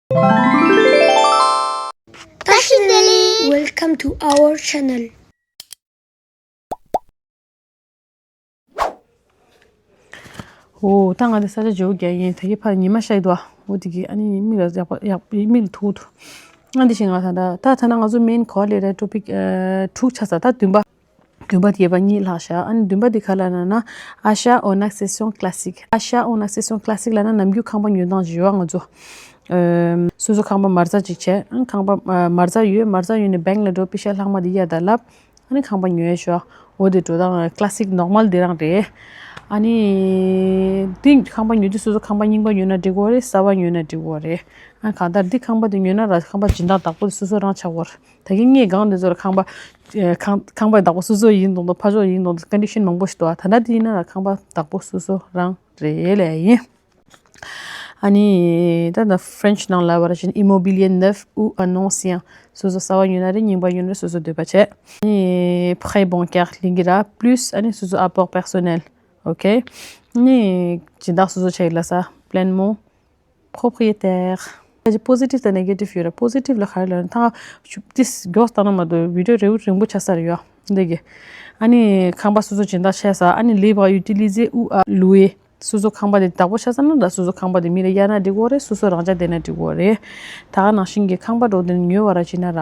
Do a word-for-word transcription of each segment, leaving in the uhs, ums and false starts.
བཀྲ་ཤིས་བདེ་ལེགས། Welcome to our channel. ཨོ། ད་ང་འདི་ས་ཆ་ཇོ་བོ་རྒྱག་ཡིན། ད་གི་ཕར་ཉི་མ་ཤར་འདུག་ཨ། འོ་དེ་གི་ཨ་ནི་མིག་ལ་ཡག་པ་ཡག་མིག་ལ་ཐུག་འདུག་ཨ་འདི་བཞིན་ང་ད་ད་ད་ད་ན་ང་ཚོ་མེན་གོ་ལེ་ར་ཊོ་པིག་ཨ་དྲུག་ཆགས་ས། ད་བདུན་པ། བདུན་པ་དེ་བརྒྱད་པ་གཉིས་ལྷག་ཤག་ཨ་ནི་བདུན་པ་དེ་ག་ལབ་ན་ན། Achat en accession classique. Achat en accession classique ལབ་ན་ནམ་རྒྱུན་ཁང་པ་ཉོ་སྟངས་བཞི་བ་ང་ཚོ། ཨ། སོ་སོ་ཁང་པ་མ་རྩ་གཅིག་བྱས། ཨ། ཁང་པ་ཨ་མ་རྩ་ཡོད། མ་རྩ་ཡོད་ནས་བེང་ལ་འགྲོ། པེ་ཤ་ལྷག་མ་དེ་གཡར་དང་ལབ། ཨ་ནི་ཁང་པ་ཉོ་ཡས་ཤོག་འོ་དེ་འགྲོ་སྟངས་ཀ་ལ་སིག་ནོར་མལ་དེ་རང་རེད། ཨ་ནི་དེ་ཁང་པ་ཉོ་དུས་སོ་སོ་ཁང་པ་རྙིང་པ་ཉོས་ན་འགྲིག་གི་རེད། གསར་པ་ཉོས་ན་འགྲིག་གི་རེད། ཨ། གང་ལྟར་འདི་ཁང་པ་དེ་ཉོས་ན་ར་ཁང་པ་སྦྱིན་བདག་བདག་པོ་དེ་སོ་སོ་རང་ཆགས་ཀྱི་རེད། ད་གིན་ངས་སྒང་དེ་ཚོ་ལ་ཁང་པ་ཨ་ཁང་ཁང་པའི་བདག་པོ་སོ་སོ་ཡིན་མདོག་མདོག་ཕར་ཕྱོགས་ཡིན་མདོག་མདོག་ཀོན་ཌི་ཤན་མང་པོ་ཞིག་འདུག་ཨ། ད་ལྟ་དེ་ཡིན་ན་ར་ཁང་པ་བདག་པོ་སོ་སོ་རང་རེད་ལབ་ཡིན། ཨ་ནི་ད་ད་French ནང་ལབ་པ་ར་བཞིན་immobilier neuf ou un ancien། སོ་སོ་གསར་པ་ཉོས་ན་རེད། རྙིང་པ་ཉོས་ན་རེད། སོ་སོ་འདོད་པ་བྱས། ཨ་ནི་prêt bancaire ལིང་གི་ར་plus ཨ་ནི་སོ་སོ་apport personnel། ཨོ་ཁེ། ཨ་ནི་སྦྱིན་བདག་སོ་སོ་ཆགས་ཡིན་ལབ་ས། pleinement propriétaire། ཨ་ཅེ་པོ་སི་ཊིབ་དང་ནེ་གེ་ཊིབ་ཡོད་རེད། པོ་སི་ཊིབ་ལ་ག་རེ་ལབ་ན། ད་ང་ཞུ་ཏིས་མགྱོགས་བཏང་ན་མ་གཏོགས་བི་ཌི་ཡོ་རིང་པོ་རིང་པོ་ཆགས་ས་རེད་ཡོ། འདི་གི། ཨ་ནི་ཁང་པ་སོ་སོ་སྦྱིན་བདག་བྱས་ས། ཨ་ནི་libre à utiliser ou à louer། སོ་སོ་ཁང་པ་དེ་བདག་པོ་ཆགས་ས་ན་ད་སོ་སོ་ཁང་པ་དེ་མི་ལ་གཡར་ན་འགྲིག་གི་རེད། སོ་སོ་རང་འཇགས་བསྡད་ན་འགྲིག་གི་རེད། ད་ག་ནང་བཞིན་གྱི་ཁང་པ་འདྲ་བོ་དེ་ཉོས་པ་ར་བྱས་ན་ར།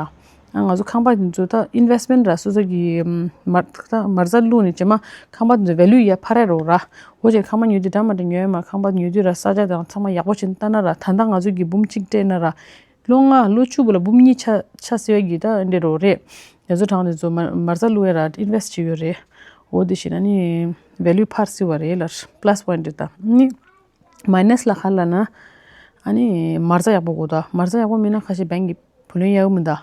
ཨ། ང་ཚོ་ཁང་པ་དེ་ཚོ་ད་ཨིན་ཝེ་སི་མེན་ཊི་ར་སོ་སོ་གི་མ་ད་མ་རྩ་བླུགས་ནས་རྗེས་མ་ཁང་པ་དེ་ཚོ་ཝེ་ལུ་ཡར་འཕར་ཡ་རེད་ར། འོ་ཅེ་ཁང་པ་ཉོ་དུས་འདྲ་མ་འདྲ་ཉོ་ཡ་མ། ཁང་པ་ཉོ་དུས་ར་ས་ཆ་དང་ཚང་མ་ཡག་པོ་བྱས་ནས་བལྟས་ན་ར། ད་ལྟ་ང་ཚོ་གི་འབུམ་གཅིག་སྤྲད་ན་ར། ལོ་ལྔ་ལོ་བཅུ་བོ་ལ་འབུམ་གཉིས་ཆ་ཆ་ཟེར་བ་གི་ད་འདྲ་བོ་རེད། ང་ཚོ་གྲངས་དེ་ཚོ་མ་མ་རྩ་བླུགས་ཡ་ར་ཨིན་ཝེ་སི་ཊི་བྱེད་ཡོད་རེད། འོ་དེ་བཞིན་ཨ་ནི་ཝེ་ལུ་འཕར་སྲིད་པ་རེད་ལ། པ་ལ་སི་པོ་ཡིན་ཊི་རེད། ད་ནི་མའི་ནས་ལ་ག་རེ་ལབ་ན། ཨ་ནི་མ་རྩ་ཡག་པོ་དགོས་ད། མ་རྩ་ཡག་པོ་མིན་ན་ཁ་ཤས་བེང་གི་བུ་ལོན་ཡག་པོ་མི་འདུག་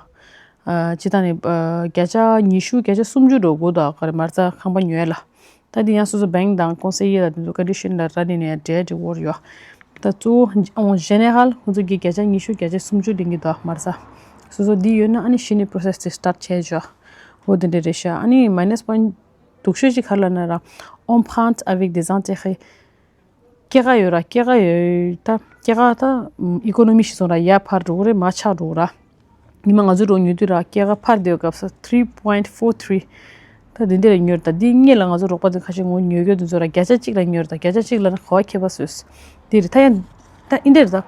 ཨ། སྤྱིར་བཏང་ནས་ཨ་བརྒྱ་ཆ་ཉི་ཤུ་བརྒྱ་ཆ་སུམ་ཅུ་འགྲོ་དགོས་ད། ག་རེ་མ་རྩ་ཁང་པ་ཉོ་ཡ་ལ། ད་འདི་ཡང་སོ་སོ་བེང་དང་ཀོན་སེ་ཡེ་དང་དེ་ཚོ་ཀོན་ཌི་ཤན་ལ་རག་ནས་ནས་འབྲེལ་འདྲི་དགོས་ཡོད། ད་གཙོ་བོ་ཨོན་ཇེ་ནེ་རལ་ཁོང་ཚོ་གི་བརྒྱ་ཆ་ཉི་ཤུ་བརྒྱ་ཆ་སུམ་ཅུ་ལེན་གི་འདུག་མ་རྩ། སོ་སོ་འདི་ཡོད་ན་ཨ་ནི་གཞི་ནས་པོ་རོ་སེ་སི་དེ་སི་ཊར་ཊི་བྱས་ཆོག་འོ་དེ་འདྲ་རེད་ཤག་ཨ་ནི་མའི་ནས་པོ་ཡིན་ཊི་སྡུག་ཤོས་ཅིག་ག་རེ་ལབ་ན་ར། emprunte avec des intérêts། སྐྱེད་ཀ་ཡོད་ར། སྐྱེད་ཀ་ཡོད་ད། སྐྱེད་ཀ་ད་ཨི་ཀོ་ནོ་མི་ཞིག་སོང་ར་ཡར་འཕར་འགྲོ་གི་རེད། མར་ཆག་འགྲོ་གི་ར། ཉི་མ་ང་ཚོ་རོགས་ཉོ་དུས་ར་སྐྱེད་ཀ་འཕར་བསྡད་པའི་སྐབས་སུ་three point four three། ད་འདི་འདི་ལ་ཉོས་རེད་ད། འདི་སྔོན་ལ་ང་ཚོ་རོགས་པ་ཚོ་ཁ་ཤས་ངོ་ཉོ་རྒྱུ་འདི་ཚོ་ར་བརྒྱ་ཆ་གཅིག་ལ་ཉོས་རེད་ད། བརྒྱ་ཆ་གཅིག་ལ་ན་ག་བ་ཁྱད་པར་བཟོས། འདི་རེད་ད། ཡང་ད་འདི་འདྲ་རེད་ད།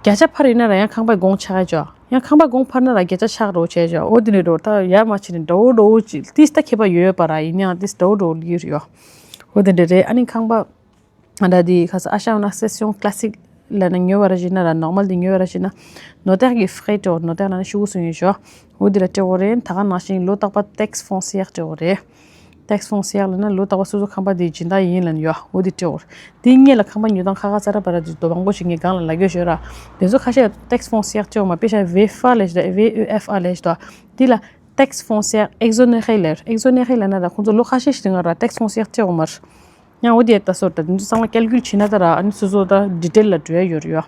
བརྒྱ་ཆ་འཕར་ཡིན་ན་ར་ཡང་ཁང་པའི་གོང་ཆག་ཡ་ཅོ། ཡང་ཁང་པ་གོང་འཕར་ན་ར་བརྒྱ་ཆ་ཆག་འགྲོ་བྱས་ཅོ། འོ་འདི་འདྲ་འགྲོ་ད། ཡར་མར་ཕྱིན་ནས་འདྲ་བོ་འདྲ་བོ་ཅིག་ཏིས་ད་ཁྱད་པར་ཡོད་པ་ར། ཡིན་ཡང་ཏིས་འདྲ་བོ་འདྲ་བོ་ལི་ཡོད་རེད་ཡོ། འོ་འདི་འདྲ་རེད། ཨ་ནི་ཁང་པ། ཨ་ད་འདི་ཁ་ས་achat en accession classique ལབ་ན་ཉོ་བ་ར་བྱས་ན་ར། ནོར་མལ་འདི་ཉོ་བ་ར་བྱས་ན་ནོ་ཏེར་གི་ཕི་རེ་སྤྲད་དགོས། ནོ་ཏེར་ལབ་ན་ཤོག་གུ་སྲུང་མཁན་ཞོ། འོ་འདི་ལ་སྤྲད་དགོས་རེད། ད་ག་ནང་བཞིན་ལོ་རྟག་པར་taxe foncière སྤྲད་དགོས་རེད། taxe foncière ལབ་ན་ལོ་རྟག་པར་སོ་སོ་ཁང་པ་འདི་སྦྱིན་བདག་ཡིན་ལབ་ན་ཡོ། འོ་འདི་སྤྲད་དགོས་རེད། འདི་སྔོན་ལ་ཁང་པ་ཉོ་སྟངས་ཁག་ཁག་ཙ་ར་པ་ར་འདི་དོ་མང་པོ་ཞིག་ངས་སྒང་ལ་ལབ་ཀྱི་ཡོད་ཞོ་ར། དེ་ཚོ་ཁ་ཤས་taxe foncière སྤྲད་དགོས་མ། དཔེ་བཞག་ན་ཝེ་ཧྥ་ལབ་ཤོ་ད། ཝེ་ཨེ་ཧྥ་ལབ་ཤོ་ད། འདི་ལ་taxe foncière exonérée ལབ། exonérée ལབ་ན་ར་ཁོང་ཚོ་ལོ་ཁ་ཤས་ཤིག་རིང་ལ་ར་taxe foncière སྤྲད་དགོས་མ་རེད། ཡང་འོ་དེ་ལྟ་སོར་ད་དེ་ཚོ་ཚང་མ་ཀལ་ཀུལ་བྱས་ན་ད་ར། ཨ་ནི་སོ་སོ་ད་ཌི་ཊེལ་ལ་འགྲོ་ཡ་ཡོད་རེད་ཡོ།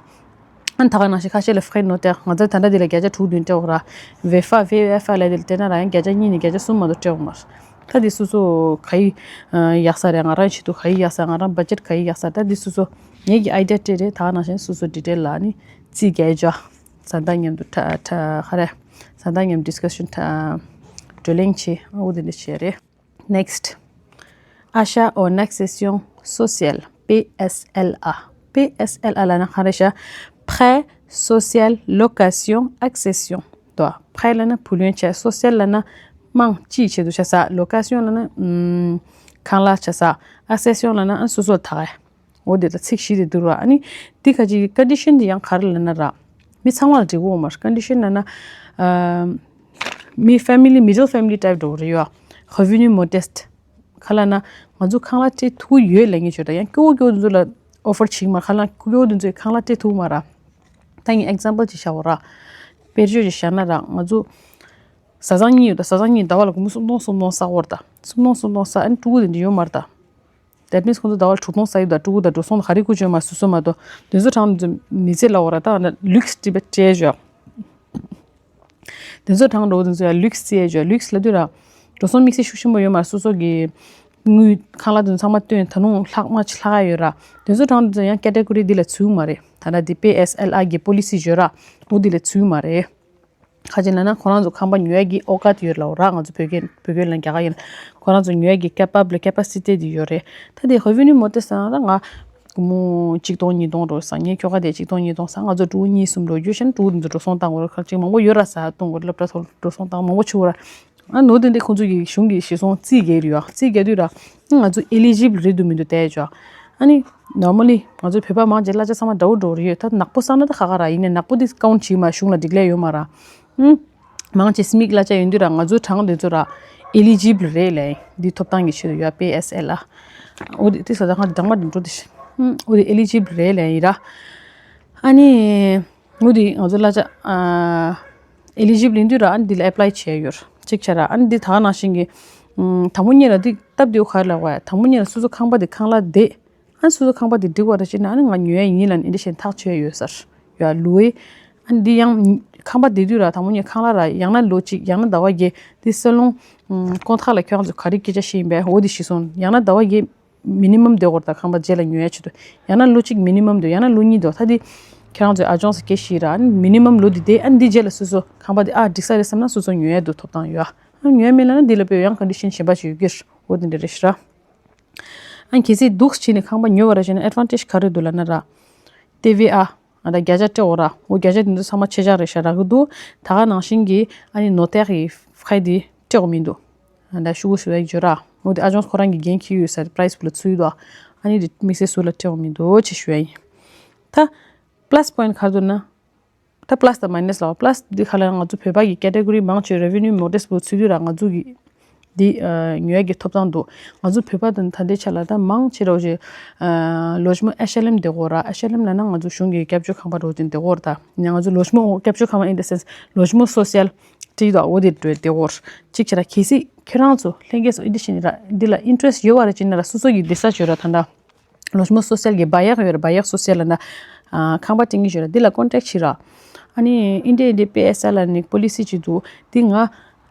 ཨ་ནི་ད་ག་ནང་བཞིན་ཁ་ཤས་ལ་ཕི་རེ་ནོ་ཏེར། ང་ཚོ་ད་ལྟ་འདི་ལ་བརྒྱ་ཆ་དྲུག་བདུན་སྤྲད་དགོས་ར། ཝེ་ཧྥ་ཝེ་ཨེ་ཧྥ་ལབ་དེ་ལ་བལྟས་ན་ར་ཡང་བརྒྱ་ཆ་གཉིས་ནས་བརྒྱ་ཆ་གསུམ་མ་གཏོགས་སྤྲད་དགོས་མ་རེད། ད་དེ་སོ་སོ་ག་ཡི་ཡག་ས་རེད། ང་རང་ཆེད་དུ་ག་ཡི་ཡག་ས། ང་རང་བ་ཇེཊ་ག་ཡི་ཡག་ས། ད་དེ་སོ་སོ་ངེད་ཀྱི་ཨའི་ཌི་ཡ་སྤྲད་རེད། ད་ག་ནང་བཞིན་སོ་སོ་ཌི་ཊེལ་ལ་ཨ་ནི་རྩིས་རྒྱག་ཡ་ཅོ། བཟའ་ཟླ་མཉམ་དུ་ཁྲ་ཁྲ་ག་རེ། བཟའ་ཟླ་མཉམ་ཌིས་ཀ་ཤན་ཁྲ་བགྲོ་གླེང་བྱེད། འོ་དེ་འདྲ་བྱས་རེད། Next. Achat en accession sociale, P S L A. P S L A ལབ་ན་ག་རེ་ཤག prêt social location accession དོ། prêt ལབ་ན་བུ་ལོན་བྱས། social ལབ་ན་དམངས་སྤྱིའི་ཆེད་དུ་བྱས་ས། location ལབ་ན་ཨམ་ཁང་གླ་བྱས་ས། accession ལབ་ན་ཨ་སོ་སོར་ཐག་ཡ། འོ་དེ་ད་ཚིག་བཞི་དེ་འདུག་ར། ཨ་ནི་འདི་ཁ་ཅིག་གི་ཀོན་ཌི་ཤན་དེ་ཡང་ག་རེ་ལབ་ན་ར། མི་ཚང་མ་ལ་འགྲིག་གི་ཡོད་མ་རེད། ཀོན་ཌི་ཤན་ལབ་ན་ཨ་མི་family middle family type འདྲ་བོ་རེད་ཡོ། revenu modeste ག་ལབ་ན་ང་ཚོ་ཁང་གླ་སྤྲད་ཐུབ་ཡོད་ལབ་མཁན་ཞིག་ཡོད་ད། ཡང་སྐྱོ་བོ་སྐྱོ་བོ་དེ་ཚོ་ལ་ཨོ་ཕར་བྱེད་ཀྱི་མ་རེད། ག་ལབ་ན་སྐྱོ་བོ་དེ་ཚོས་ཁང་གླ་སྤྲད་ཐུབ་མ་རེད། ད་ངས་ཨེག་ཛམ་པལ་ཅིག་བཞག་གོ་ར། དཔེར་བརྗོད་ཅིག་བཞག་ན་ར། ང་ཚོ་བཟའ་ཚང་གཉིས་ཡོད་ད། བཟའ་ཚང་གཉིས་ཟླ་བ་ལ་སྒོར་མོ་སུམ་སྟོང་སུམ་སྟོང་བསགས་ཡོད་ད། སུམ་སྟོང་སུམ་སྟོང་བསགས། ཨ་ནི་ཕྲུ་གུ་དེ་འདྲ་ཡོད་མ་རེད་ད། That means ཁོང་ཚོ་ཟླ་བ་ལ་དྲུག་སྟོང་བསགས་ཡོད་ད། ཕྲུ་གུ་དང་འགྲོ་སོང་དང་ག་རེ་བཀོལ་ཆོག་མ་སོ་སོ་མ་གཏོགས། དེ་ཚོ་གྲངས་དེ་ཚོ་མི་ཚེ་ལ་འོ་ར་ད་ལུགས་སི་ཊི་བེ་སྤྲད་ཞོག་དེ་ཚོ་གྲངས་འགྲོ་དེ་ཚོ་ཡ་ལུགས་སི་ཡ་ཞོག་ལུགས་སི་ལབ་དུས་ར། འགྲོ་སོང་དམིགས་བསལ་ཤུགས་ཆེན་པོ་ཡོད་མ་རེད། སོ་སོ་གི་ དངུལ་ཁང་གླ་དེ་ཚོ་ཚང་མ་བཏོན། ད་རུང་ལྷག་མ་ཅིག་ལྷག་ཡ་ཡོད་ར། དེ་ཚོ་གྲངས་དེ་ཚོ་ཡང་ཀེ་ཊེ་གོ་རི་འདི་ལ་ཚུད་མ་རེད། ད་ལྟ་འདི་པི་ཨེས་ཨེལ་ཨར་གི་པོ་ལི་སི་ཡོད་ར། འོ་འདི་ལ་ཚུད་མ་རེད། ཁ་ཅིག་ལབ་ན་ཁོ་རང་ཚོ་ཁང་པ་ཉོ་ཡ་གི་ཨོ་ཀཱད་ཡོད་ལབ་ར། ང་ཚོ་བོད་སྐད་བོད་སྐད་ལ་རྒྱ་གར་ཡིན། ཁོ་རང་ཚོ་ཉོ་ཡ་གི་ཀེ་པ་བི་ལི་ཀེ་པ་སི་ཊི་དེ་ཡོད་རེད། ད་དེ་རེ་ཝེ་ནིའུ་མོ་ཌེལ་ཟེར་ན་ར། ང་སྒོར་མོ་གཅིག་སྟོང་ཉིས་སྟོང་འགྲོ་ས། ངའི་ཁྱོ་ག་དེ་གཅིག་སྟོང་ཉིས་སྟོང་ས། ང་ཚོ་ཕྲུ་གུ་གཉིས་གསུམ་འགྲོ་རྒྱུ་བྱས་ན་ཕྲུ་གུ་དེ་ཚོ་འགྲོ་སོང་བཏང་དགོས་རེད། ཁ་ཅིག་མང་པོ་ཡོད་ར། ས་གཏོང་དགོས་རེད། སློབ་གྲྭ་ཚོ་འགྲོ་སོང་བཏང་མང་པོ་བྱེད་དགོས་ར། ཨ་ནོ་དེ་འདྲའི་ཁོང་ཚོ་གི་གཞུང་གི་གཞི་བཟུང་རྩིས་རྒྱག་དུས་ར། རྩིས་རྒྱག་དུས་ར། ང་ཚོ་ཨེ་ལི་ཇི་བལ་རེད་འདུག་མི་འདུག་བལྟས་ཆོག་ཨ་ནི་ནོར་མལ་ལི་ང་ཚོ་བོད་པ་མང་ཆེ་གླ་ཆ་ཚང་མ་འདྲ་བོ་འདྲ་བོ་རེད་ཡོད། ད་ནག་པོ་བསགས་ན་ད་ཁག་ཁག་ར། ཡིན་ནའི་ནག་པོ་དེ་ཀའུན་ཊི་བྱེད་མ། གཞུང་ལ་འགྲིག་ལས་ཡོད་མ་ར། ཨུམ། མང་ཆེ་སྨིག་གླ་ཆ་ཡོང་དུས་ར། ང་ཚོའི་གྲངས་དེ་ཚོ་ར་ཨེ་ལི་ཇི་བལ་རེད་ལབ། འདི་ཐོབ་ཐང་གི་ཆེད་དུ་ཡོད། པི་ཨེས་ཨེལ་ཨར། འོ་དེ་དེ་ས་ད་ང་གྲངས་མ་དེ་འགྲོ་དེ་ཤི། ཨུམ། འོ་དེ་ཨེ་ལི་ཇི་བལ་རེད་ལབ་ཡིན་ར། ཨ་ནི། འོ་དེ་ང་ཚོ་གླ་ཆ་ཨ་ཨེ་ལི་ཇི་བལ་ཡིན་དུས་ར། ཨ་ནི་འདི་ལ་ཨེ་པ་ལའི་བྱས་ཡོད། གཅིག་བྱས་ར། ཨ་ནི་འདི་ད་ག་ནང་བཞིན་གྱི་ཨུམ། དང་པོ་ཉིད་ལ་འདི་སྟབས་བདེ་བོ་ག་རེ་ལབ་དགོས་ཡ། དང་པོ་ཉིད་ལ་སོ་སོ་ཁང་པ་དེ་ཁང་གླ་བསྡད། ཨ་ནི་སོ་སོ་ཁང་པ་དེ་འགྲིག་པ་རེད་བྱས་ན། ཨ་ནི་ང་ཉོ་ཡ་ཡིན་ལབ་ནས་འདི་བཞིན་ཐག་ཆོད་ཡོད་ས་རེད་ཡ། ལོས། ཨ་ནི་འདི་ཡང་ཁང་པ་བསྡད་དུས་ར། དང་པོ་ཉིད་ཁང་གླ་ར། ཡང་ན་ལོ་གཅིག་ཡང་ན་ཟླ་བ་བརྒྱད། འདི་སོ་ལོང་ཨུམ། ཀོན་ཊེག་ལ་ཁྱོད་རང་ཚོ་ག་རེ་སྐད་ཆ་བཤད་ཡིན་པས། འོ་དེ་གཞི་བཟུང་། ཡང་ན་ཟླ་བ་བརྒྱད་མི་ནི་མམ་བསྡད་དགོས་རེད། ད་ཁང་པ་རྗེས་ལ་ཉོ་ཡ་ཆེད་དུ། ཡང་ན་ལོ་གཅིག་མི་ནི་མམ་འདུག་ཡང་ན་ལོ་གཉིས་འདུག་ད་འདི་ཁྱེད་རང་ཚོའི་ཨ་ཇོན་སི་སྐད་ཤེས་ར། ཨ་ནི་མི་ནི་མམ་ལོ་འདི་བསྡད། ཨ་ནི་འདི་རྗེས་ལ་སོ་སོ་ཁང་པ་འདི་ཨ་འགྲིག་ས་རེད་བསམ་ན་སོ་སོ་ཉོ་ཡ་འདུག་ཐོབ་ཐང་ཡོད། ཨ་ནི་ཉོ་ཡ་མེད་ལབ་ན་འདི་ལ་དཔེ་ཡང་ཀོན་ཌི་ཤན་གཞན་པ་ཞིག་ཡོད་ཀྱི་རེད། འོ་དེ་འདྲ་རེད་ཤག་ར། ཨ་ནི་གལ་སྲིད་འདུག་སེ་བྱས་ནས་ཁང་པ་ཉོས་པ་རེད་བྱས་ན་ཨེ་ཌི་ཝན་ཊེཇ་ག་རེ་འདུག་ལབ་ན་ར། ཏེ་ཝེ་ཨ། ཨ་ད་བརྒྱ་ཆ་སྤྲད་འོ་ར། འོ་བརྒྱ་ཆ་དེ་ཚོ་ཚང་མ་ཆད་འཇགས་རེད་ཤག་རག་གི་འདུག་ད་ག་ནང་བཞིན་གྱི་ཨ་ནི་ནོ་ཊེར་གྱི་ཕ་ཁི་དེ་སྤྲད་དགོས་མི་འདུག་ཨ་ད་ཤུ་གུ་ཤུ་ཡ་གི་བརྗོད་ར། འོ་དེ་ཨ་ཇོན་སི་ཁོ་རང་གི་འགན་འཁྱེར་ཡོད་ས་རེད། པ་རའི་སི་བུ་ལ་ཚུད་འདུག་ཨ་ནི་དེ་དམིགས་བསལ་སུ་ལ་སྤྲད་དགོས་མི་འདུག་ཅེས་ཞུ་ཡ་ཡིན། ད་པ་ལ་སི་པོ་ཡིན་ཊི་ག་རེ་འདུག་ན། ད་པ་ལ་སི་དང་མའི་ནས་ལ། པ་ལ་སི་འདི་ག་ལ་ང་ཚོ་བོད་པ་གི་ཀེ་ཊེ་གོ་རི་མང་ཆེ་རེ་ཝེ་ནིའུ་མོ་ཌེལ་པོ་ཚུད་དུས་ར། ང་ཚོ་གི་འདི་ཨ་ཉོ་ཡ་གི་ཐོབ་ཐང་འདུག་ང་ཚོ་བོད་པ་དང་ད་ལྟའི་ཆ་ལ་ད་མང་ཆེ་ར་བ་ཞིག་ཨ་ལོ་ཇི་མོ་ཨེཆ་ཨེལ་ཨེམ་བསྡད་ཡོད་ར། ཨེཆ་ཨེལ་ཨེམ་ལབ་ན་ང་ཚོ་གཞུང་གི་སྐྱབས་བཅོལ་ཁང་པ་ར་བ་ཅིག་བསྡད་ཡོད་ར། ད་ཡིན་ན་ང་ཚོ་ལོ་ཇི་མོ་སྐྱབས་བཅོལ་ཁང་པ་ཨིན་ད་སེན་སི་ལོ་ཇི་མོ་སོ་སི་ཡལ་བྲིས་འདུག་འོ་དེ་འདྲ་བསྡད་ཡོད། གཅིག་བྱས་ར་གལ་སྲིད་ཁྱེད་རང་ཚོ་ལྷན་རྒྱས་ཚོ་ཨི་འདི་བཞིན་ར་འདི་ལ་ཨིན་ཊེ་རེ་སི་ཡོད་པ་ར་བྱས་ན་ར། སོ་སོ་གི་འདི་ས་ཆ་ཡོད་ར། ད་ད་ལོ་ཇི་མོ་སོ་སི་ཡལ་གྱི་བ་ཡག་ཡོད་རེད། བ་ཡག་སོ་སི་ཡལ་ལབ་ན་ཨ་ཁང་པ་སྤྲད་མཁན་ཡོད་རེད། འདི་ལ་ཀོན་ཊེག་བྱེད་ར། ཨ་ནི་ཨིན་ཌི་ཡ་འདི་པི་ཨེས་ཨེལ་ཨར་ནི་པོ་ལི་སི་ཅིག་འདུག་འདི་ང་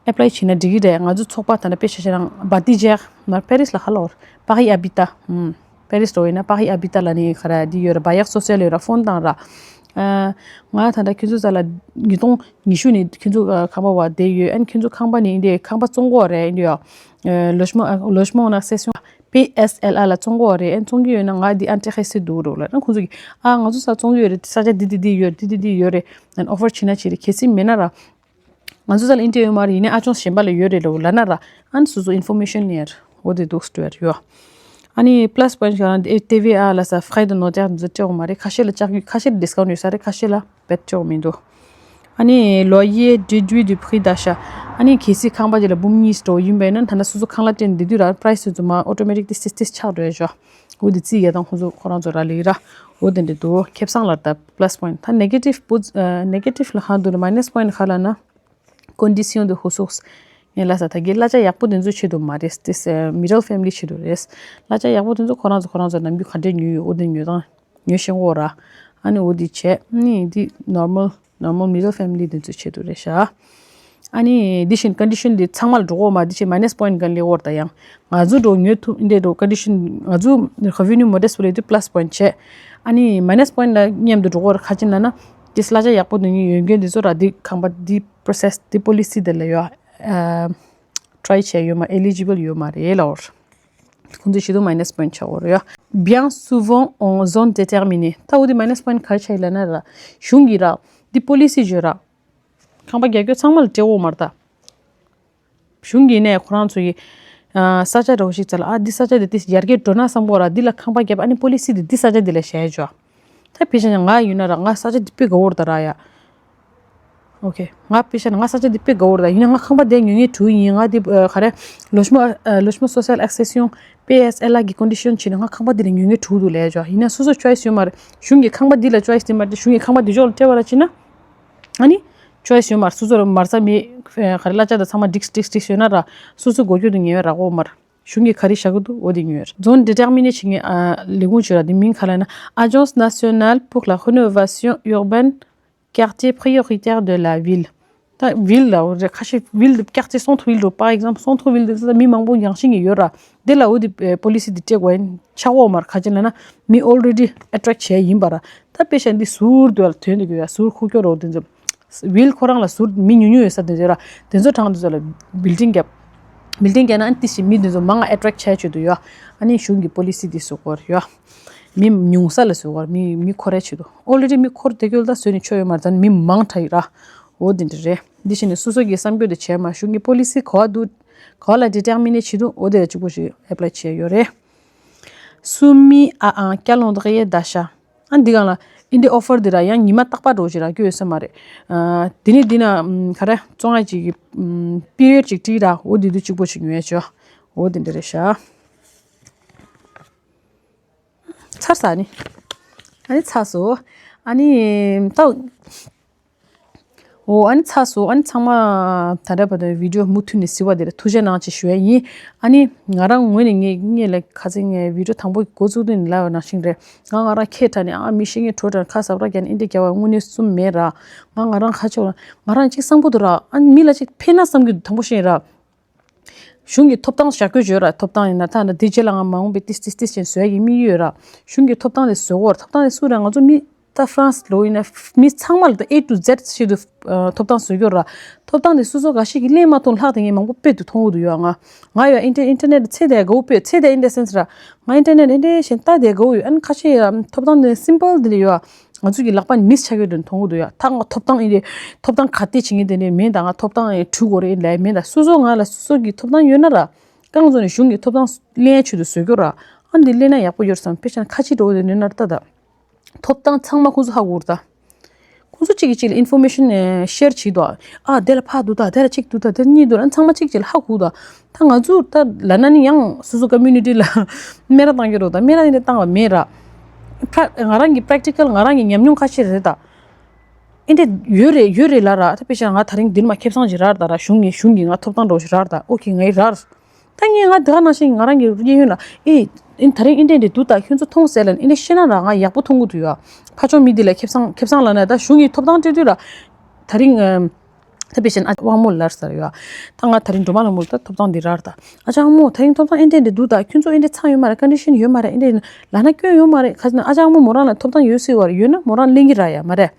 ཨེ་པ་ལའི་བྱས་ན་འགྲིག་གི་རེད། ང་ཚོ་ཚོགས་པ་ད་ལྟ་དཔེ་ཆ་བཞག་ན་བྷ་ཏི་ཇེ་མར་པེ་རི་སི་ལ་ཧ་ལོ་པ་རི་ཨ་བི་ཏ། ཨུམ། པེ་རི་སི་འགྲོ་ཡིན་ན་པ་རི་ཨ་བི་ཏ་ལབ་ནི་ག་རེ་འདི་ཡོད་རེད། བ་ཡག་སོ་སི་ཡལ་ཡོད་ར། ཕོན་བཏང་ར། ཨ་ང་ད་ལྟ་ཁྱོད་ཚོ་རྩ་ལ་ཉིས་སྟོང་ཉི་ཤུ་ནས་ཁྱོད་ཚོ་ཨ་ཁང་པ་བ་བསྡད་ཡོད། ཨ་ནི་ཁྱོད་ཚོ་ཁང་པ་ནི་འདི་ཁང་པ་བཙོང་གི་ཡོད་རེད། འདི་ཡོད་ལོ་ཇི་མོ་ལོ་ཇི་མོ་ཨེན་ཨེག་སེ་སི་ཡོན་པི་ཨེས་ཨེལ་ཨར་ལ་བཙོང་གི་ཡོད་རེད། ཨ་ནི་བཙོང་གི་ཡོད་ན་ང་འདི་ཨིན་ཊེ་རེ་སི་ཊེཌ་འདུག་རོགས་ལབ་ན། ཁོང་ཚོ་གིས་ཨ་ང་ཚོ་ས་བཙོང་གི་ཡོད་རེད། ས་ཆ་འདི་འདི་འདི་ཡོད། འདི་འདི་འདི་ཡོད་རེད། ཨ་ནི་ཨོ་ཕར་བྱེད་ན་བྱེད་རེད། གལ་སྲིད་མེད་ན་ར། ང་ཚོ་ས་ལ་ཨིན་ཊེ་རེ་སི་ཡོད་མ་རེད། ཡིན་ནའི་ཨ་ཇོན་སི་གཞན་པ་ལ་ཡོད་རེད་ལབ་ལབ་ན་ར། ཨ་ནི་སོ་སོ་ཨིན་ཕོར་མེ་ཤན་ལེན་ཡ་རེད། འོ་དེ་འདུག་སེ་འགྲོ་ཡ་རེད་ཡོད། ཨ་ནི་པ་ལ་སི་པོ་ཡིན་ཊི་ག་རེ་འདི་ཨེ་ཏེ་ཝེ་ཨ་ལ་ས་ཕ་རའི་དང་ནོ་ཊེར་འདི་ཚོ་སྤྲད་ཡོད་མ་རེད། ཁ་ཤས་ལ་ལྕགས་ཀྱུ་ཁ་ཤས་ལ་ཌི་སི་ཀའུན་ཊི་ཡོད་ས་རེད། ཁ་ཤས་ལ་རྦད་སྤྲད་ཡོད་མི་འདུག་ཨ་ནི་ལོ་ཡེ་ཌེ་ཌུའི་དུ་པི་རི་ཌ་ཤ། ཨ་ནི་གལ་སྲིད་ཁང་པ་དེ་ལ་འབུམ་གཉིས་འགྲོ་ཡིན་པས་ན། ད་ལྟ་སོ་སོ་ཁང་གླ་སྤྲད་ནས་བསྡད་དུས་ར་པ་རའི་སི་དེ་ཚོ་མར་ཨོ་ཊོ་མེ་ཊིག་ཏི་སིས་ཏིས་ཆག་འགྲོ་ཡ་ཞོ། འོ་དེ་རྩིས་ཡ་དང་ཁོང་ཚོ་ཁོ་རང་ཚོ་ར་ལེགས་ར། འོ་དེ་འདྲ་འདུག་ཁེ་བཟང་ལ་ད་པ་ལ་སི་པོ་ཡིན་ཊི། ད་ནེ་གེ་ཊིབ་པོ་ནེ་གེ་ཊིབ་ལ་ཧ་འདུག་ན་མའི་ནས་པོ་ཡིན་ཊི་ག་ལབ་ན། ཀོན་ཌི་སི་ཡོན་དེ་ཧུ་སུགས། ངས་ལབ་ས་ད་གི་གླ་ཆ་ཡག་པོ་དེ་ཚོའི་ཆེད་དུ་མ་རེད། དེ་མི་ཌལ་ཕེ་མི་ལི་ཆེད་དུ་རེད། གླ་ཆ་ཡག་པོ་དེ་ཚོ་ཁོ་རང་ཚོ་ཁོ་རང་ཚོ་ནམ་རྒྱུན་ག་འདྲས་ཉོས་ཡོད། འོ་དེ་ཉོས་དང་ཉོ་ཤེས་ཀྱི་ཡོད་ར། ཨ་ནི་འོ་དེ་བྱས་ནི་འདི་ནོར་མལ་ནོར་མལ་མི་ཌལ་ཕེ་མི་ལི་དེ་ཚོའི་ཆེད་དུ་རེད་ཤག་ཨ་ནི་འདི་བཞིན་ཀོན་ཌི་ཤན་འདི་ཚང་མ་ལ་འགྲོ་གི་ཡོད་མ་རེད། འདི་བཞིན་མའི་ནས་པོ་ཡིན་ཊི་ག་ལེགས་ཡོད་ར། ད་ཡང་ང་ཚོ་འགྲོ་ཉོ་ཐུབ་འདི་འགྲོ་ཀོན་ཌི་ཤན་ང་ཚོ་རེ་ཝེ་ནིའུ་མོ་ཌེསི་པོ་ལ་ཡོད་དུས་པ་ལ་སི་པོ་ཡིན་ཊི་བྱས། ཨ་ནི་མའི་ནས་པོ་ཡིན་ཊི་ལ་མཉམ་དུ་འགྲོ་གི་ཡོད་ར། ཁ་ཅིག་ན་ན་དེ་གླ་ཆ་ཡག་པོ་འདོན་མཁན་ཡོད་མཁན་དེ་ཚོ་ར་འདི་ཁང་པ་འདི་པོ་རོ་སེ་སི་འདི་པོ་ལི་སི་དེ་ལ་ཡོད་ཨ་ཊི་རའི་བྱས་ཡོད་མ་ཨེ་ལི་ཇི་བལ་ཡོད་མ་རེད་ལབ་པ་ར། ཁོང་ཚོས་ཞུ་དུས་མའི་ནས་པོ་ཡིན་ཊི་ཆགས་ཡོད་རེད་ཡ། Bien souvent en zone déterminée། ད་འོ་དེ་མའི་ནས་པོ་ཡིན་ཊི་ག་རེ་ཆགས་ཡོད་ལབ་ན་ར། གཞུང་གིས་ར་འདི་པོ་ལི་སི་བརྗོད་ར། ཁང་པ་རྒྱག་རྒྱུ་ཚང་མ་ལ་སྤྲད་ཡོད་མ་རེད་ད། གཞུང་གིས་ནས་ཁོ་རང་ཚོ་ཡི་ཨ་ས་ཆ་འདྲ་བོ་ཞིག་ཙམ་ལ་ཨ་འདི་ས་ཆ་འདི་ཏིས་ཡར་རྒྱས་འགྲོ་ན་བསམ་གྱི་ཡོད་ར། འདི་ལ་ཁང་པ་བརྒྱབ། ཨ་ནི་པོ་ལི་སི་འདི་འདི་ས་ཆ་འདི་ལ་བཞག་ཡ་ཅོ། ད་ཕལ་ཆེར་ང་ཡིན་ན་ར་ང་ས་ཆ་འདི་དཔེ་དགའ་བོ་རེད་ད་ར་ཡ། ཨོ་ཁེ། ང་དཔེ་བཞག་ན་ང་ས་ཆ་འདི་དཔེ་དགའ་བོ་རེད་ད། ཡིན་ན་ང་ཁང་པ་འདི་ཉོ་མཁན་དྲུག་ཡིན། ང་འདི་ཨ་ག་རེ་ལོ་ཇི་མོ་ཨ་ལོ་ཇི་མོ་སོ་སི་ཡལ་ཨེག་སེ་སི་ཡོང་པི་ཨེས་ཨེལ་ཨར་གི་ཀོན་ཌི་ཤན་བྱས་ན་ང་ཁང་པ་འདི་ལ་ཉོ་མཁན་དྲུག་འདུག་ལབ་ཡ་ཅོ། ཡིན་ན་སོ་སོ་ཅོའི་སི་ཡོད་མ་རེད། གཞུང་གི་ཁང་པ་འདི་ལ་ཅོའི་སི་འདི་མ་རེད། གཞུང་གི་ཁང་པ་འདི་ཕྱོགས་ལ་སྤྲད་པ་ར་བྱས་ན། ཨ་ནི་ཅོའི་སི་ཡོད་མ་རེད། སོ་སོར་མ་རྩ་མེད་ག་རེ་གླ་ཆ་དང་ཚང་མ་འགྲིག་འགྲིག་འགྲིག་ཡོད་ན་ར་སོ་སོ་དགོས་རྒྱུ་དེ་ཉོ་ཡ་རག་གི་ཡོད་མ་རེད། གཞུང་གིས་ག་རེ་བཞག་གི་འདུག་འོ་དེ་ཉོ་ཡ་རེད། Zone déterminée བྱེད་མཁན་ཨ་ལས་ཁུངས་ཅིག་ཡོད་ར། དེ་མིང་ག་ལབ་ན་Agence nationale pour la rénovation urbaine, quartiers prioritaires de la ville། ད་ཝིལ་ལ་རེད། ཁ་ཤས་ཝིལ་དེ་སྐྱག་རྫས་སོང་ཐོ་ཝིལ་འགྲོ། པར་ཨེག་ཛམ་པལ་སོང་ཐོ་ཝིལ་དེ་ད་མི་མང་པོ་ཡངས་ཤིང་གི་ཡོད་ར། དེ་ལ་འོ་དེ་པོ་ལི་སི་དེ་སྤྲད་དགོས་ཡིན་ཆགས་འོག་མར་ཁ་ཅིག་ལ་ན་མི་ཨོལ་རེ་ཌི་ཨེ་ཊེག་བྱས་ཡིན་པ་ར། ད་དཔེ་ཤ་འདི་ཟུར་དུ་ལ་ཐོན་དུ་གི་ཡ་ཟུར་ཁུག་ཀྱོ་རོ་དེ་ཚོ་ཝིལ་ཁོ་རང་ལ་ཟུར་མི་ཉུང་ཉུང་ཡོད་ས་དེ་ཚོ་ར། དེ་ཚོ་གྲངས་དེ་ཚོ་ལ་བིལ་ཌིང་བརྒྱབ། བིལ་ཌིང་བརྒྱབ་ན་ཨ་ནི་ཏི་ཞིག་མི་དེ་ཚོ་མང་ང་ཨེ་ཊེག་བྱས་བྱེད་དུ་ཡོད། ཨ་ནི་གཞུང་གི་པོ་ལི་སི་དེ་བཟོ་དགོས་ར་ཡོད། མི་ཉུང་ས་ལ་བཟོ་དགོས་ར། མི་མི་འཁོར་ཡ་བྱེད་དུ་ཨོལ་རེ་ཌི་མི་འཁོར་དེ་སྐྱོལ་ད་བཟོས་ནས་ཆོ་ཡོད་མ་རེད། ད་མི་མང་དྲགས་ཡིན་ར། འོ་དེ་འདྲ་རེད། འདི་བྱས་ནས་སོ་སོ་གི་བསམ་རྒྱུ་དེ་བྱས་མ་གཞུང་གི་པོ་ལི་སི་ག་བ་འདུག་ག་བ་ལ་ཌི་ཊར་མི་ནེཊ་བྱེད་འདུག་འོ་དེ་ལ་གཅིག་པོ་ཞིག་ཨེ་པ་ལའི་བྱས་ཡོད་རེད། སུ་མི་ཨ་ཨང་ཀྱ་ལོང་དག་ཡེ་ད་ཤ། ཨ་འདི་གང་ལ་ཨིན་ཌི་ཨོ་ཕར་འདི་ར་ཡང་ཉི་མ་རྟག་པ་འགྲོ་ཞིག་ར་སྐྱོ་ཡོད་ས་མ་རེད། ཨ་དེ་ནི་འདི་ན་ཨམ་ག་རེ་བཙོང་ཡ་ཅིག་གི་ཨམ་པི་རི་ཡོཌ་ཅིག་བྲིས་ར། འོ་འདི་དུས་གཅིག་པོ་ཞིག་ཉོ་ཡ་ཆོ། འོ་འདི་འདྲ་རེད་ཤག་ཚར་ས་ནི། ཨ་ནི་ཚར་སོ། ཨ་ནི་ད། འོ་ཨ་ནི་ཚར་སོ། ཨ་ནི་ཚང་མ་ད་ལྟ་བར་དུ་ཝི་ཌི་ཡོ་མུ་མཐུད་ནས་གཟིགས་པ་དེ་ལ་ཐུགས་རྗེ་གནང་ཅེས་ཞུ་ཡ་ཡིན། ཨ་ནི་ང་རང་ངོས་ནས་ངས་ངས་ལ་ཁ་སང་ངས་ཝི་ཌི་ཡོ་དང་པོ་འགོ་བཙུགས་དུས་ནས་ལབ་པ་ནང་བཞིན་རེད། ང་ང་རང་ཁྱད་དྲགས་ནས་ཨ་མི་ཤེས་ངས་བྲོ་དྲགས་ཁ་ཟབ་ར་རྒྱག་ནས་ཨིན་དེ་རྒྱ་བ་དངོས་གནས་གསུམ་མེད་ར། ང་ང་རང་ཁ་ཕྱོགས་ལ་ང་རང་གཅིག་བསམ་པོ་འདུག་ར། ཨ་ནི་མི་ལ་གཅིག་ཕན་ན་བསམ་རྒྱུ་དང་པོ་ཤེས་ར། གཞུང་གི་ཐོབ་ཐང་བཞག་རྒྱུ་ཡོད་ར། ཐོབ་ཐང་ཡིན་ན་ད་ནི་དེ་རྗེས་ལ་ང་མ་འོངས་པའི་ཏིས་ཏིས་ཏིས་ཅན་བཟོ་ཡ་གི་དམིགས་ཡུལ་ཡོད་ར། གཞུང་གི་ཐོབ་ཐང་དེ་བཟོ་དགོས་ར། ཐོབ་ཐང་དེ་སུ་ར་ང་ཚོ་མི་ད་ཧྥ་རན་སི་ལོ་ཡིན་ན་མི་ཚང་མ་ལ་ད་ཨེ་ཊུ་ཛེ་ཤིག་ཏུ་ཐོབ་ཐང་བཟོ་རྒྱུ་ར། ཐོབ་ཐང་དེ་སུ་སོ་འགའ་ཞིག་གི་ལེན་མ་ཐུབ་ལྷག་དེ་ངས་མང་པོ་དཔེ་དུ་མཐོང་གི་འདུག་ཡོད། ང་ང་ཡོད་ཨིན་ཊར་ཨིན་ཊར་ནེཊ་ཚེ་དེ་དགའ་བོ་དཔེ་ཚེ་དེ་ཨིན་ཊར་སེན་སི་ར། ང་ཨིན་ཊར་ནེཊ་ཨིན་ཊར་ཤེན་ལྟ་དེ་དགའ་བོ་ཡོད། ཨ་ནི་ཁ་ཤས་ཡ་ཐོབ་ཐང་དེ་སིམ་པལ་དེ་ལ་ཡོད། ང་ཚོ་གི་ལག་པ་ནས་མིས་ཆགས་ཡོད་དོན་མཐོང་གི་འདུག་ཡ། ད་ང་ཐོབ་ཐང་ཨེ་རེད། ཐོབ་ཐང་ག་དེ་བྱེད་ངེས་དེ་འདྲས་མིན། ད་ང་ཐོབ་ཐང་ཨེ་འཁྲུལ་དགོས་རེད་ལས་མིན། ད་སོ་སོ་ང་ལ་སོ་སོ་གི་ཐོབ་ཐང་ཡོད་ན་ར། རྐང་བཙུགས་ནས་གཞུང་གི་ཐོབ་ཐང་ལེན་ཆེད་དུ་བཟོ་རྒྱུ་ར། ཨ་འདི་ལེན་ན་ཡག་པོ་ཡོད་བསམ། དཔེ་ཆ་ནས་ཁ་ཆེ་འགྲོ་བ་དེ་ནོན་ནར་ལྟ་ད། ཐོབ་ཐང་ཚང་མ་ཁོང་ཚོ་ཧ་གོ་ར་ད། ཁོང་ཚོ་གཅིག་གིས་གཅིག་ལ་ཨིན་ཕོར་མེ་ཤན་ཤེར་བྱེད་དོ། ཨ་དེ་ལ་ཕ་འདུག་ད། དེ་ལ་གཅིག་འདུག་ད། དེ་གཉིས་འདུག་ཨ་ཚང་མ་གཅིག་གཅིག་ལ་ཧ་གོ་ད། ད་ང་ཚོ་ད་ལབ་ན་ནི་ཡང་སོ་སོ་ཀོ་མུ་ནི་ཊི་ལ་སྨད་ར་བཏང་གི་རོགས་ད། སྨད་ར་ཡིན་ནས་བཏང་བ་མེད་ར། ཕྲ་ང་རང་གི་པྲེག་ཊི་ཀལ་ང་རང་གི་ཉམས་མྱོང་ཁ་ཤས་རེད་ད། ཨེ་འདྲ་ཡོད་རེད་ཡོད་རེད་ལ་ར། ད་དཔེ་བཞག་ང་ད་རིང་འདིར་མ་ཁེ་བཟང་ཞིག་རག་ད་ར། གཞུང་ངས་གཞུང་གིས་ང་ཐོབ་ཐང་འགྲོ་ཞིག་རག་ད། ཨོ་ཁེ་ང་ཡི་རག་ད་ངས་ང་དེ་ག་ནང་བཞིན་ང་རང་གི་གཡས་གཡོན་ལ་ཨེ་ཨེ་ད་རིང་ཨེ་འདྲ་འདྲ་འདུག་ད། ཁྱོད་ཚོ་མཐོང་ཟེར་ལ་ཨེ་འདྲ་བཤད་ན་ར་ང་ཡག་པོ་མཐོང་གི་འདུག་ཡ། ཕ་ཆོ་མི་འདི་ལ་ཁེ་བཟང་ཁེ་བཟང་ལ་ན་ད་གཞུང་གིས་ཐོབ་ཐང་སྤྲད་དུས་ར། ད་རིང་ད་དཔེ་བཞིན་ཨ་ཅག་དབང་མོ་ལར་ཟེར་ཡོད། ད་ང་ད་རིང་སྒྲོལ་མ་ལྷ་མོ་ལ་ད་ཐོབ་ཐང་འདི་རག་ད། ཨ་ཅག་དབང་མོ་ད་རིང་ཐོབ་ཐང་ཨེ་འདྲ་འདྲ་འདུག་ད། ཁྱོད་ཚོ་ཨེ་འདྲ་ཚང་ཡོད་མ་རེད། ཀོན་ཌི་ཤན་ཡོད་མ་རེད། ཨེ་འདྲ་ལབ་ན་སྐྱོན་ཡོད་མ་རེད། ཁ་ཅིག་ན་ཨ་ཅག་དབང་མོ་མོ་རང་ལ་ཐོབ་ཐང་ཡོད་སྲིད་བར་ཡོད་ན་མོ་རང་ལེན་གྱི་ར་ཡ་མ་རེད།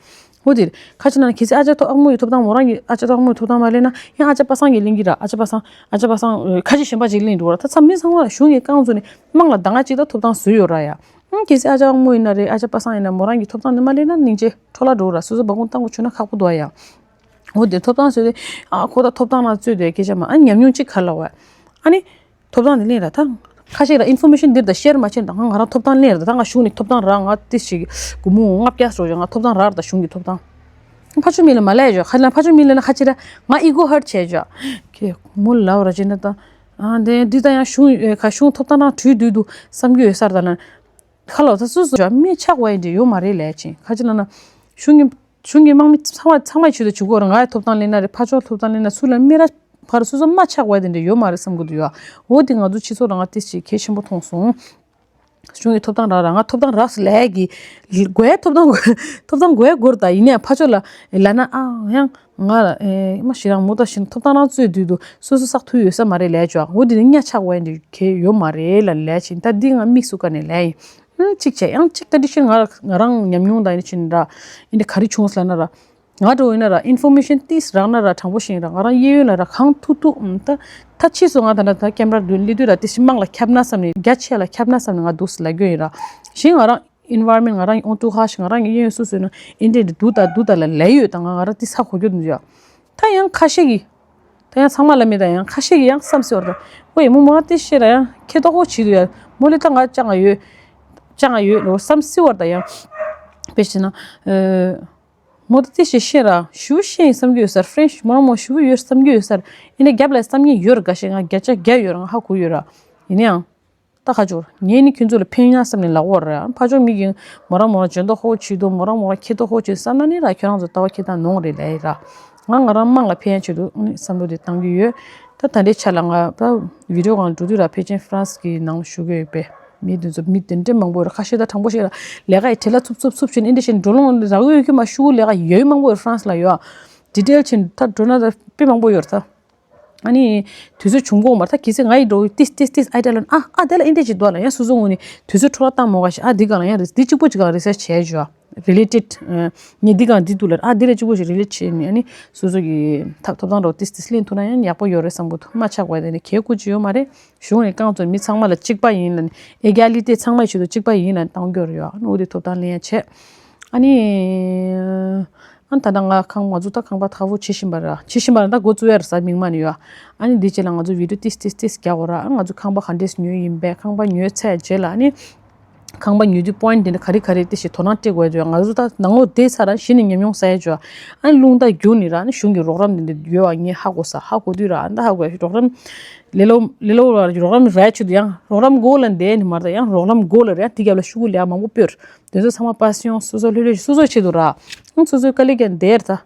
འོ་དེ་ཁ་ཅིག་ན་གལ་སྲིད་ཨ་ཅག་ཐོབ་ཨ་མོ་ཡི་ཐོབ་ཐང་མོ་རང་གི་ཨ་ཅག་ཐོབ་ཨ་མོ་ཡི་ཐོབ་ཐང་མ་ལེན་ན་ཡང་ཨ་ཅག་པ་སངས་ཀྱིས་ལེན་གྱི་ར། ཨ་ཅག་པ་སངས་ཨ་ཅག་པ་སངས་ཁ་ཅིག་གཞན་པ་ཅིག་ལེན་འགྲོ་བ་ར། ད་ཚང་མི་ཚང་མ་ལ་གཞུང་གི་རྐང་བཙུགས་ནས་དམངས་ལ་ད་ང་ཅིག་ད་ཐོབ་ཐང་བཟོས་ཡོད་ར་ཡ། ཨང་གལ་སྲིད་ཨ་ཅག་དབང་མོ་ཡིན་ན་རེད། ཨ་ཅག་པ་སངས་ཡིན་ན་མོ་རང་གི་ཐོབ་ཐང་འདི་མ་ལེན་ན་སྙིང་རྗེ་འཕྲོ་བརླག་འགྲོ་ར། སོ་སོ་སྦ་ཁུང་བཏང་དགོས་བྱུང་ན་ཁག་པོ་འདུག་ཡ། འོ་དེ་ཐོབ་ཐང་ཟེར་ཏེ་ཨ་ཁོ་ད་ཐོབ་ཐང་ནང་རྩོད་དེ་སྐད་ཆ་མ་ཨ་ཉམས་མྱོང་གཅིག་ག་ལ་བ། ཨ་ནི་ཐོབ་ཐང་དེ་ལེན་ར་ད། ཁ་ཤས་ལ་ཨིན་ཕོར་མེ་ཤན་འདིར་ད་ཤེར་མ་བྱེད་ད། ང་ང་རང་ཐོབ་ཐང་ལེན་ར་ད། ང་གཞུང་ནས་ཐོབ་ཐང་རག་ང་ཏི་ཞིག་སྒོར་མོ་ལྔ་བརྒྱ་སོགས་ང་ཐོབ་ཐང་རག་ད། གཞུང་གི་ཐོབ་ཐང་ཕ་ཆོ་མི་ལ་མ་ལས་ཡོད། ཁ་ལ་ཕ་ཆོ་མི་ལ་ན་ཁ་ཅིག་ར་ང་ཨི་གོ་ཧར་ཊི་བྱས་ཡོད། ཁེ་མོ་ལ་བ་ར་བྱེད་ན་ད། ཨ་འདི་འདི་ད་ཡང་གཞུང་ཁ་གཞུང་ཐོབ་ཐང་རང་བྲུས་བསྡུས་འདུག་བསམ་རྒྱུ་ཡོད་ས་རེད་ད་ན། ཁ་ལོ་ད་སུ་སུ་ཇོ་མི་ཆགས་པ་ཡིན་འདྲ་ཡོད་མ་རེད་ལས་ཅིང་། ཁ་ཅིག་ལ་ན་གཞུང་གི་གཞུང་གི་དམག་མི་ཚང་མ་ཚང་མའི་ཆེད་དུ་བྱེད་དགོས་རེད། ང་ཡི་ཐོབ་ཐང་ལེན་ན་རེད། ཕ་ཕྱོགས་ཐོབ་ཐང་ལེན་ན་སུ་ལ་མི་ར་ཕར་སུ་སུ་མ་ཆགས་པ་དེ་འདྲ་ཡོད་མ་རེད་བསམ་གི་འདུག་ཡ། འོ་དེ་ང་ཚོ་སྤྱི་ཚོགས་ལ་ང་ཏི་ཞིག་གལ་ཆེན་པོ་མཐོང་སོང་། གཞུང་གི་ཐོབ་ཐང་རག་ར་ང་ཐོབ་ཐང་རག་སུ་ལས་ཀྱི་དགོས་ཐོབ་ཐང་ཐོབ་ཐང་དགོས་དགོས་རེད། ད་ཡིན་ནའི་ཕ་ཕྱོགས་ལ་ལ་ན་ཨ་ཡང་ང་ལ་ཨེ་མ་ཞེ་རང་མོ་ད་ཞིན་ཐོབ་ཐང་རང་རྩོད་དུས་དུ་སུ་སུ་བསགས་ཐུབ་ཡོད་ས་མ་རེད་ལས་ཅོ། འོ་དེ་ནི་གཉའ་ཆགས་པ་འདྲ་གལ་ཡོད་མ་རེད་ལ་ལས་ཅིང་། ད་འདི་ང་དམིགས་སུ་བཀར་ནས་ལས་ཡིན། ཨང་གཅིག་བྱས་ཡང་གཅིག་ད་འདི་ཕྱིར་ང་ང་རང་ཉམས་མྱོང་དང་ཡིན་ཕྱིན་ར་ཡིན་འདི་ག་རེ་བྱུང་ཟེར་ན་ར། ང་འགྲོ་ཡིན་ན་ར་ཨིན་ཕོར་མེ་ཤན་ཏིས་རག་ན་ར་དྲང་པོ་ཞིག་ཡིན་ར། ང་རང་གཡས་གཡོན་ལ་ར་གང་ཐུབ་ཐུབ་ཨང་ད་ད་ཕྱིས་སུ་ང་ད་ད་ད་ཀེམ་ར་མདུན་སླེབས་དུས་ར་ཏི་ཞིག་དམངས་ལ་ཁྱབ་ན་བསམ་ནས་རྒྱ་ཆེ་ལ་ཁྱབ་ན་བསམ་ནས་ང་འདུག་སེ་ལབ་རྒྱུ་ཡིན་ར། གཞན་ང་རང་ཨེན་ཝའི་རོན་མེན་ཊི་ང་རང་ཨོན་ཏུ་ཧ་ཤི་ང་རང་གཡས་གཡོན་སུ་སུ་ཡིན་ན་ཨིན་འདྲེ་འདི་འདུག་ད་འདུག་ད་ལ་ལས་ཡོད་ད། ང་ང་ར་ཏི་ས་གོ་རྒྱུ་འདུག་ཡ། ད་ཡང་ཁ་ཤས་ཀྱིས། ད་ཡང་ཚང་མ་ལ་མེད་ད་ཡང་ཁ་ཤས་ཀྱིས་ཡང་བསམ་སྲིད་བར་ད། ཝེ་མོ་མོ་རང་ཏི་ཤེས་ར་ཡང་ཁེ་ཏོག་ཧོ་བྱེད་དུ་ཡ། མོ་ལི་ད་ང་ཅང་ང་ཡོད། ཅང་ང་ཡོད་ལོ་བསམ་སྲིད་བར་ད་ཡང་། དཔེ་བྱས་ན། ཨེ། མོ་ད་ཏི་ཤེས་ཤེས་ར་ཞུ་ཤེས་ཡིན་བསམ་གྱི་ཡོད་སར། ཧྥ་རེན་ཆི་མོ་རང་མོ་ཞུ་ཡོད་བསམ་གྱི་ཡོད་སར། ཡིན་ན་རྒྱབ་ལ་བསམ་ངེས་ཡོད་ར། འགའ་ཤས་ང་བརྒྱ་ཆ་བརྒྱ་ཡོད་ར་ང་ཧ་གོ་ཡོད་ར། ཡིན་ན་ཡང་། ད་ཁ་ཆོར་ངས་ནི་ཁྱོད་ཚོ་ལ་ཕན་ཡོན་བསམ་ནས་ལབ་འོར་ར། ཕ་ཆོ་མི་གིས་མོ་རང་མོ་རང་འཇོན་ཏོ་ཧོ་བྱེད་དོ་མོ་རང་མོ་རང་ཁེ་ཏོ་ཧོ་བྱེད་བསམ་ན་ནི་ར་ཁྱོད་རང་ཚོ་ལྟ་བ་ཁེ་ཏང་ནོང་རེད་ལས་ར། ང་ང་རང་དམངས་ལ་ཕན་ཡ་ཆེད་དུ་ཨ་ནི་བསམ་བློ་དེ་བཏང་གི་ཡོད། ད་ད་ལྟའི་ཆ་ལ་ང་ད་བི་ཌིའོ་གང་འགྲོ་དུས་ར་ཕལ་ཆེར་ཧྥ་རན་སི་གི་ནང་ཞུ་གི་ཡོད་པས། མི་དེ་ཚོ་མི་དེ་འདྲས་མང་པོ་ཡོད་ར། ཁ་ཤས་ད་དྲང་པོ་ཞིག་ལ་ལས་ཀ་ཡི་བྲེལ་བ་འཚུབ་འཚུབ་འཚུབ་བྱས་ནས་འདི་འདྲས་བྱས་ནས་འགྲོ་ལོང་རག་ཡོད་ཀྱི་མ་ཤུ་ལས་ཀ་ཡོད་མང་པོ་ཡོད་ཧྥ་རན་སི་ལ་ཡོད། ཌི་ཊེལ་ཕྱིན་ད་འགྲོ་ན་ད་དཔེ་མང་པོ་ཡོད་རེད་ད། ཨ་ནི་དུས་ཚོད་བྱུང་གོ་མ་རེད་ད། གལ་སྲིད་ང་ཡི་འགྲོ་ཏིས་ཏིས་ཏིས་ཨའི་ཌི་ཡ་ལོན་ཨ་ཨ་དེ་ལ་ཨིན་དེ་ཅིག་འདུག་ལ་ཡང་སོ་སོ་ངོས་ནས་དུས་ཚོད་འཕྲོ་བརླག་བཏང་མོ་ག་ཞིག་ཨ་འདི་ག་ལ་ཡང་རེད། འདི་གཅིག་པོ་ཅིག་ག་རི་སར་ཆི་བྱས་བྱོས་རི་ལེ་ཊེཌ་ངས་འདི་ག་འདི་འདུག་ལ་ཨ་འདི་ལ་གཅིག་པོ་ཞིག་རི་ལེ་ཊེཌ་བྱས་ནས་ཨ་ནི་སོ་སོ་གི་ཐབ་ཐོབ་ཐང་འགྲོ་ཏིས་ཏིས་ལེན་ཐུབ་ན་ཡང་ཡག་པོ་ཡོད་རེད་བསམ་གི་འདུག་མ་ཆག་པ་དེ་ནས་གལ་ཁུ་ཅི་ཡོད་མ་རེད། གཞུང་ནས་རྐང་བཙུགས་མི་ཚང་མ་ལ་གཅིག་པ་ཡིན་ལ་ཨེ་ག་ལི་ཏེ་ཚང་མའི་ཆེད་དུ་གཅིག་པ་ཡིན་ལ་གཏོང་རྒྱུ་ཡོད། ཨ་ནི་འོ་དེ་ཐོབ་ཐང་ལེན་ཡ་བྱས། ཨ་ནི། ཨ་ད་ལྟ་ང་ཁང་ང་ཚོ་ད་ཁང་པ་ཐག་པོ་བྱེད་བཞིན་པ་ར་བྱེད་བཞིན་པ་ར་ད་འགོ་བཙུགས་ཡ་ར་ས་མིག་མ་ནི་ཡོད། ཨ་ནི་འདི་རྗེས་ལ་ང་ཚོ་བི་ཌི་ཡོ་ཏིས་ཏིས་ཏིས་རྒྱག་དགོས་ར། ཨ་ང་ཚོ་ཁང་པ་ག་འདྲས་ཉོས་ཡིན་པས་ཁང་པ་ཉོས་ཚར་རྗེས་ལ་ཨ་ནི། ཁང་པ་ཉོས་དུས་པོ་ཡིན་ཊི་འདི་འདྲ་ག་རེ་ག་རེ་དེ་ཞིག་དོ་སྣང་སྤྲད་དགོས་ཡ་ཡོད། ང་ཚོ་ད་ནང་ལོགས་བསྡད་ཚར་ར་གཞི་ནས་ཉམས་མྱོང་བསགས་ཡ་ཡོད། ཨ་ནི་རླུང་རྟ་བརྒྱུགས་ནི་ར་ཨ་ནི་གཞུང་གི་རོགས་རམ་འདི་འདྲ་ཡོད་པ་ངས་ཧ་གོ་ས་ཧ་གོ་དུས་ར་ཨ་ད་ཧ་གོ་ཡ་རོགས་རམ། ལེ་ལོ་ལེ་ལོ་ལ་རོགས་རམ་ར་ཆུ་དུ་ཡང་རོགས་རམ་མགོ་ལ་འདས་ནི་མ་རེད་ད་ཡང་རོགས་རམ་མགོ་ལ་རེད་ཡང་དེ་རྒྱབ་ལ་ཤུ་གུ་ལེ་མང་པོ་སྤོས། དེ་ཚོ་ཚང་མ་པ་སི་ཡོང་སོ་སོ་ལྷོད་ལྷོད་སོ་སོའི་ཆེད་དུ་ར། ཨང་སོ་སོའི་དཀའ་ལས་ཀྱང་འདེར་ད།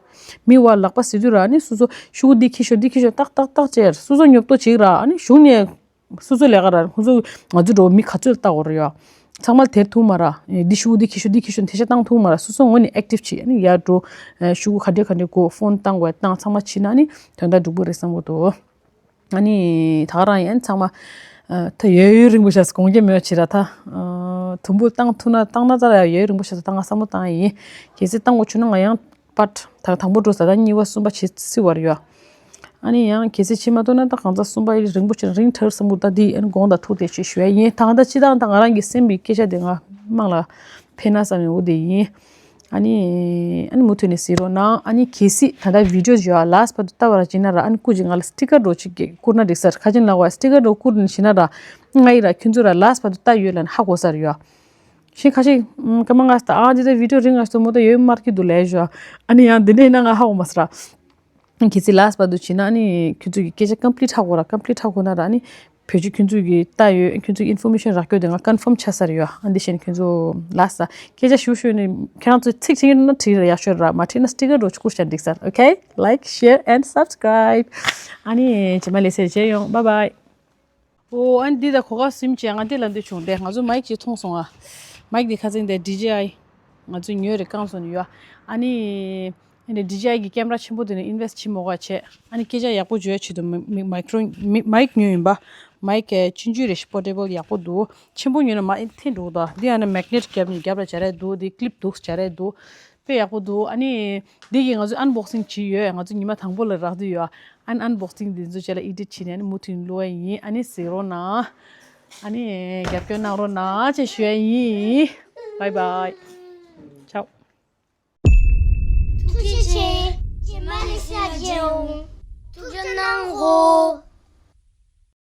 མི་བ་ལག་པ་ཟེར་དུས་ར་ཨ་ནི་སོ་སོ་ཤུ་གུ་འདི་ཁྱི་ཤོ་འདི་ཁྱི་ཤོ་ཏག་ཏག་ཏག་ཅེར་སོ་སོ་ཉོབ་ཏོ་བྱེད་ར་ཨ་ནི་གཞུང་ནས་སོ་སོ་ལས་ཀ་ར་ཁོ་ཚོ་ང་ཚོ་འགྲོ་མི་ག་ཚོད་ལྟ་དགོས་ར་ཡོད། ཚང་མ་དེར་ཐུག་མ་ར། འདི་ཤུ་གུ་འདི་ཁྱི་ཤོ་འདི་ཁྱི་ཤོ་འཐེ་ཤ་བཏང་ཐུག་མ་ར་སོ་སོ་ངོས་ནས་ཨེག་ཊིབ་བྱེད་ཨ་ནི་ཡར་འགྲོ། ཤུ་གུ་ག་འདྲས་ག་འདྲས་དགོས་ཕོན་བཏང་དགོས་བཏང་ཚང་མ་བྱེད་ན་ཨ་ནི་དོན་དག་འགྲུབ་པོ་རེད་བསམ་གི་འདུག་ཨ་ནི་ད་ག་རང་ཡིན་ཚང་མ། ཨ་ད་ཡོད་ཡོད་རིང་པོ་ཞག་དགོངས་འགལ་མེད་པ་བྱེད་ར་ད། ཨ་དུམ་བུ་བཏང་ཐུབ་ན་བཏང་ན་ཙ་ར་ཡོད་ཡོད་རིང་པོ་ཞག་ད་ང་བསམ་བློ་བཏང་ཡིན། གལ་སྲིད་བཏང་དགོས་བྱུང་ན་ང་ཡང་པར་ད་དང་པོ་འགྲོ་ས་ད་གཉིས་པ་གསུམ་པ་བྱེད་སྲིད་པ་ར་ཡོད། ཨ་ནི་ཡང་གལ་སྲིད་བྱེད་མ་ཐུབ་ན་ད་གང་ཙ་གསུམ་པ་ཡི་རིང་པོ་བྱེད་རིང་ཐར་བསམ་བློ་ད་འདི་ཨ་ནི་དགོངས་དག་ཐུགས་དེ་ཆེ་ཞུ་ཡ་ཡིན། ད་ང་ད་སྤྱི་བཏང་ད་ང་རང་གི་སེམས་པའི་སྐད་ཆ་དེ་ང་དམངས་ལ་ཕན་ན་བསམ་ཡོད་འོ་དེ་ཡིན། ཨ་ནི། ཨ་ནི་མུ་མཐུད་ནས་གཟིགས་རོགས་གནང་། ཨ་ནི་གལ་སྲིད་ད་ལྟ་བི་ཌི་ཡོ་ཡོད་ལ་སི་བར་དུ་ལྟ་བར་བྱེད་ན་ར་ཨ་ནི་སྐུ་མཁྱེན་ང་ལ་སི་ཊི་ཀར་འདྲ་ཅིག་བསྐུར་ན་འགྲིག་ས་རེད། ཁ་ཅིག་ལ་བ་སི་ཊི་ཀར་འདྲ་བསྐུར་ནས་བྱེད་ན་ར། ང་ཡི་ར་ཁྱོད་ཚོ་ར་ལ་སི་བར་དུ་ལྟ་ཡོད་ལ་ནི་ཧ་གོ་ས་རེད་ཡོད། ཤིང་ཁ་ཤས་སྐར་མ་ལྔ་ཙམ་ཨ་འདི་ལྟ་བི་ཌི་ཡོ་རིང་ང་ཞིག་ཏུ་མོ་ད་ཡོད་མར་གྱི་འདུག་ལས་ཞོ། ཨ་ནི་ཡང་འདི་འདྲ་ཡིན་ན་ང་ཧ་གོ་མ་ས་ར། གལ་སྲིད་ལ་སི་བར་དུ་བྱེད་ན་ཨ་ནི་ཁྱོད་ཚོ་གི་སྐད་ཆ་ཀམ་པི་ལིཊ་ཧ་གོ་ར་ཀམ་པི་ལིཊ་ཧ་གོ་ན་ར་ཨ་ནི། བེད་སྤྱོད་ཁྱོད་ཚོས་ཀྱི་ལྟ་ཡོད། ཁྱོད་ཚོས་ཀྱི་ཨིན་ཕོར་མེ་ཤན་རག་རྒྱུ་དེ་ང་ཀོན་ཕོམ་ཆགས་ས་རེད་ཡོད། ཨ་འདི་བཞིན་ཁྱོད་ཚོ་ལ་ས་སྐད་ཆ་ཞུ་ཞུ་ནས་ཁྱེད་རང་ཚོས་ཚིག་བྱེད་ཀྱི་ན་བྲིས་ར་ཡག་ཤོས་ར་མ་བྲིས་ན་སི་ཊི་ཀར་འདྲ་བསྐུར་བྱ་འགྲིག་ས་རེད། Okay, like, share and subscribe. ཨ་ནི་རྗེས་མ་ལས་སེ་མཇལ་ཡོང་། Bye bye. ཨོ་ཨ་ནི་འདི་ད་གོ་སྐབས་ཟིན་བྱས་ང་འདི་ལ་འདི་བྱུང་སྟེ་ང་ཚོ་མའིག་ཅིག་མཐོང་སོང་ཨ། མའིག་འདི་ཁ་སང་འདི་ཌི་ཇེ་ཨའི། ང་ཚོས་ཉོས་རེད་བསྐངས་སོང་ནི་ཡོད། ཨ་ནི། ཨ་ནི་ཌི་ཇེ་ཨའི་གི་ཀེམ་ར་ཆེན་པོ་དེ་ནས་ཨིན་ཝེ་སི་ཊི་བྱེད་མོ་ག་བྱས། ཨ་ནི་སྐད་ཆ་ཡག་པོ་བརྗོད་ཡ་ཆེད་དུ་མི་མི་མའིག་རོ་མི་མའིག་ཉོས་ཡིན་པ། མའིག་གི་ཆུང་ཆུང་རེད་ཤི་པོར་ཊེ་བལ་ཡག་པོ་འདུག་ཆེན་པོ་ཉོས་ན་མ་ཨིན་ཐེན་འགྲོ་གི་འདུག་འདི་ཨ་ནི་མེག་ནེཊ་རྒྱབ་ནས་རྒྱབ་ལ་སྦྱར་ཡ་འདུག་འདི་ཀི་ལིབ་འདུག་སྦྱར་ཡ་འདུག་དཔེ་ཡག་པོ་འདུག་ཨ་ནི། འདི་གི་ང་ཚོས་ཨན་བོག་སིང་བྱས་ཡོད། ང་ཚོ་ཉི་མ་དང་པོ་ལ་རག་འདི་ཡོད། ཨ་ནི་ཨན་བོག་སིང་འདི་ཚོ་བྱས་ལ་ཨེ་ཌིཊ་བྱས་ནས་ཨ་ནི་མུ་མཐུད་བླུག་ཡ་ཡིན། ཨ་ནི་གཟིགས་རོགས་གནང་། ཨ་ནི་རྒྱབ་སྐྱོར་གནང་རོགས་གནང་ཅེས་ཞུ་ཡ་ཡིན། Bye bye. Ciao. ཐུགས་རྗེ་ཆེ། རྗེས་མ་ལས་ཤག་མཇལ་འོང་། ཐུགས་རྗེ་གནང་གོ།